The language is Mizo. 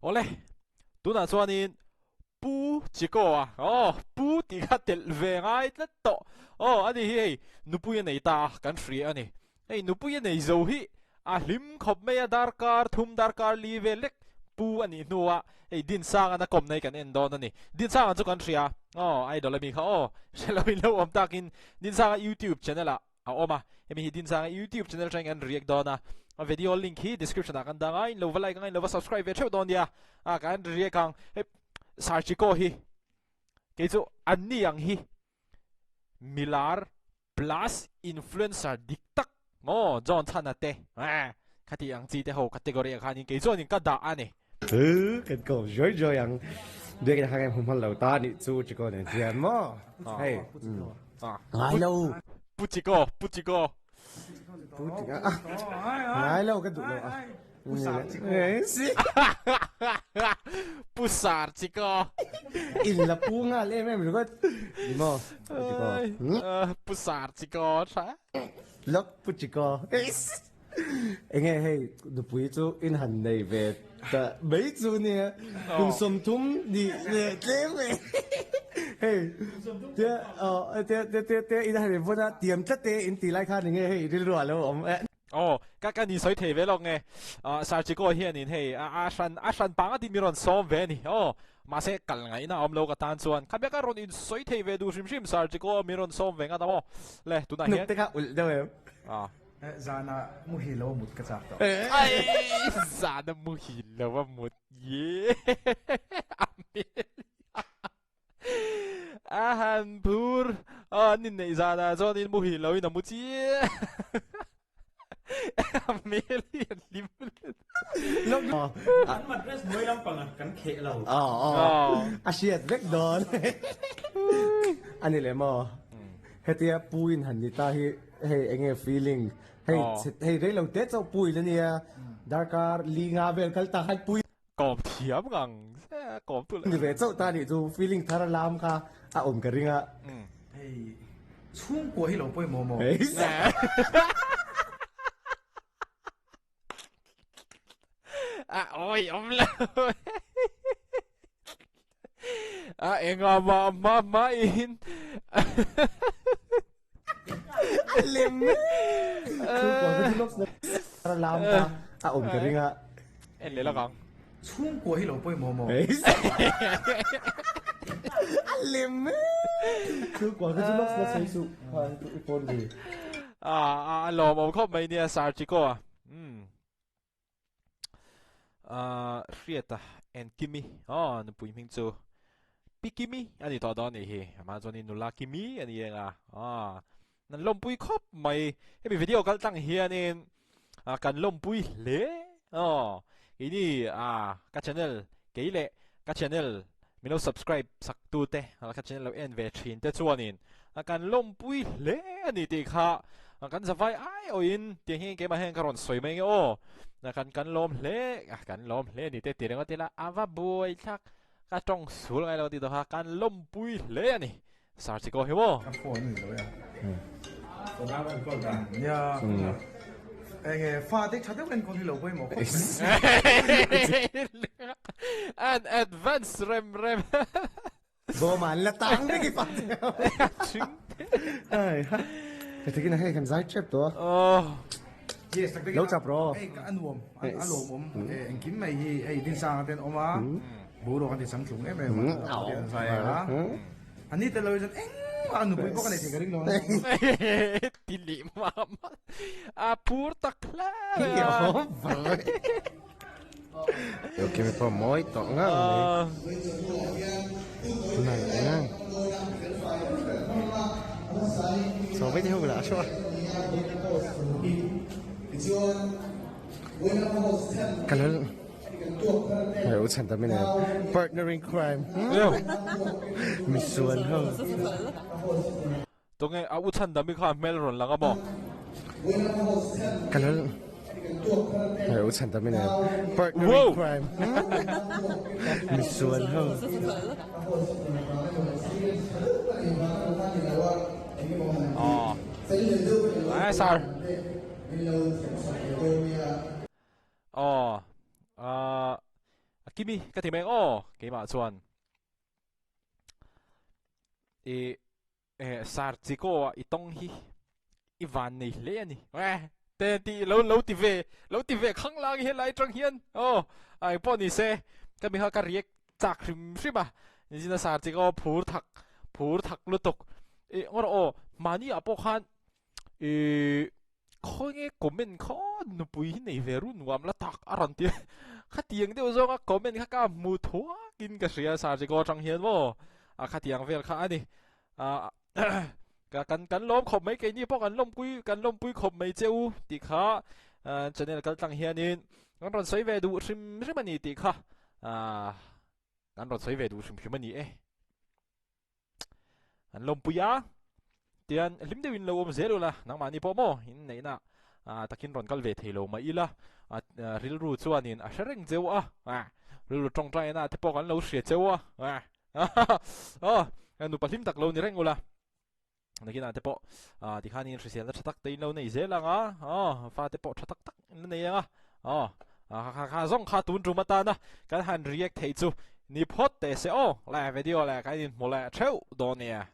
Awle, tunah chuanin Pu Chiko-a, aw, Pu tih kha telh ve ngai tlat tawh. Aw, ani hi hei nupui a nei ta a, kan hria a ni. Hei nupui a nei zo hi a hlim khawp mai a, darkar thum darkar li vel lek Pu a nih hnuah hei Dinsanga na kawmna hi kan en dawn a ni. Dinsanga chu kan hria, aw, idol a mi kha aw, hre lo in lo awm takin Dinsanga YouTube channel ah a awm a, hemi hi Dinsanga YouTube channel atangin kan react dawn a, a video link hi description ah kan dang a, in lo va like anga in lo va subscribe ve theuh dawn nia, a kan react ang, hei Sir Chiko hi kei chu an ni ang hi milar plus influencer dik tak maw John Chhana te eh khati ang chi te ho category ah khanin kei chuanin ka dah a ni. Kan ko zoi zoi ang biakin a hang em hmu lo ta nih chu Chiko nen hian maw hei ngai lo Pu Chiko Pu Chiko Pu Chiko ngai lo ka duh lo a Pu Sar Chiko Pu Sar Chiko in la pu nghal em em ringawt ni maw Pu Chiko Pu Sar Chiko tha Lok Pu Chiko Enge hei nupui chu in han nei ve ta mai chu nia kum 30 nih leh tlem ve hei tia tia tia tia tia in han invawn a tiam tlat e in tih lai khan enge hei rilru ah lo awm e. Aw ka ka ni sawi thei ve lawk nge Sir Chiko hianin hei a hran a hran pang a tih mi rawn sawm ve a ni aw mahse kal ngaihna a awm lo ka tan chuan khabia ka rawn in sawi thei ve duh hrim hrim Sir Chiko mi rawn sawm ve ngat a maw le tunah hian. Hnuk te kha ulh deuh em. Zana muhil lo a mut ka chak tawh. Ai zana muhil lo a mut ye a han phur an inneih zanah chuan in muhil lo in a mu chiah a hmel hi a hlim An matress hnuai lampang kan kheh lo. A hriat vek dawn a ni le maw? Hetia pu in han ni ta hi hei enge feeling hei hei rei lo te chauh pui la nia darkar li nga vel kal ta khan pui kawm thiam ngang se kawm tu ni ve chauh ta nih chu feeling thar lam kha a awm ka ring a hei chhungkua hi lo pawimawh maw A oi awm lo. A enga ma ma ma in. Lem. Lam ta a awm ka ring a. En leh lak ang. Chhungkua hi lo pawimawh maw? A lem. Chhungkua ka chu lawk na sawi suh. I phone ri. A a lawmawm khawp mai nia Sir Chiko a. Umm. Ah Hriata and Kimi aw nupui hming chu Pi Kimi a ni tawh dawn a nih hi. Amah chuan in nula Kimi a ni eng a. Ah nan lawmpui khawp mai. Hemi video kal tlang hianin kan lawmpui hle aw. Keini ah ka channel kei leh ka channel min lo subscribe sak tu te ka channel lo en ve thin te chuanin kan lawmpui hle a ni tih kha kan zavai ai awhin tiang hian keimah hian ka rawn sawi mai nge aw kan kan lawm hle kan lawm hle a ni te tih ringawt ila a va buai thlak ka tawng sul ngai lo tih tawh kha kan lawmpui hle a ni Sir Chiko hi maw? Ka phone a ni lo e. Nia. Enge fa te tha deuh enkawl hi lo pawimawh khawp mai. An advance rem rem. Bawm an la tang reng i fa te. Ai ha. Hetikin hei kan zai tep tawh a. Oh. Yes, tak Lo chap rawh. Hei ka anuam, a lawmawm. Engkim mai hi hei Dinsanga ten awm a. Boruak an ti changtlung em em a. An zai a. A ni tel lo hi chuan engmah a nupui pawh ka nei thei ka ring lo ang. Ti leh mah mah. A phur tak hle mai a. Ok mi pawh mawi tawh ngang mai. Nalh ngang. Saw vei te ho lah a hruah. Ka lal. Hei u chhan ta min e. Partner in crime. Mi sual ho. Tunge a u chhan dami kha hmel rawn lang a maw? Ka lal. Hei u chhan ta min e. Partner in crime. Mi sual ho. Aw. Ai sir. Aw. Ah. Kimi ka ti mai ang aw keimah chuan i eh Sir Chiko a i tawng hi i van nei hle a ni eh te ti lo lo ti ve lo ti ve khang lang hi helai atang hian aw a engpawh ni se ka mi kha ka react chak hrim hrim a nichina Sir Chiko phur thak phur thak lutuk i ngawt aw mahni ah pawh khan Ih khawnge comment kha nupui hi nei ve ru nuam la tak a rawn ti a, khatiang deuh zawnga comment kha ka hmu thuakin ka hria Sarjiko atang hian maw a khatiang vel kha a ni ah ka kan kan lawm khawp mai keini pawh kan lawmpui kan lawmpui khawp mai che u tih kha channel kal tlang hianin kan rawn sawi ve duh hrim hrim a ni tih kha ah kan rawn sawi ve duh hrim hrim a ni e. An lawmpui a, tian hlim deuhin lo awm zel ula, nangmahni pawh maw in neihna takin rawn kal ve thei lo mah ila, rilru chuanin a hre reng cheu a, rilru tawngtaina te pawh kan lo hria cheu a, aw nupa hlim tak lo ni reng ula, nakinah te pawh tikhanin hriselna tha tak te in lo nei zel ang a, aw fate pawh tha tak tak in la nei ang a, aw kha kha zawng kha tun tum atana kan han react theih chu ni phawt teh se aw, le video leh kan inhmu leh theuh dawn nia.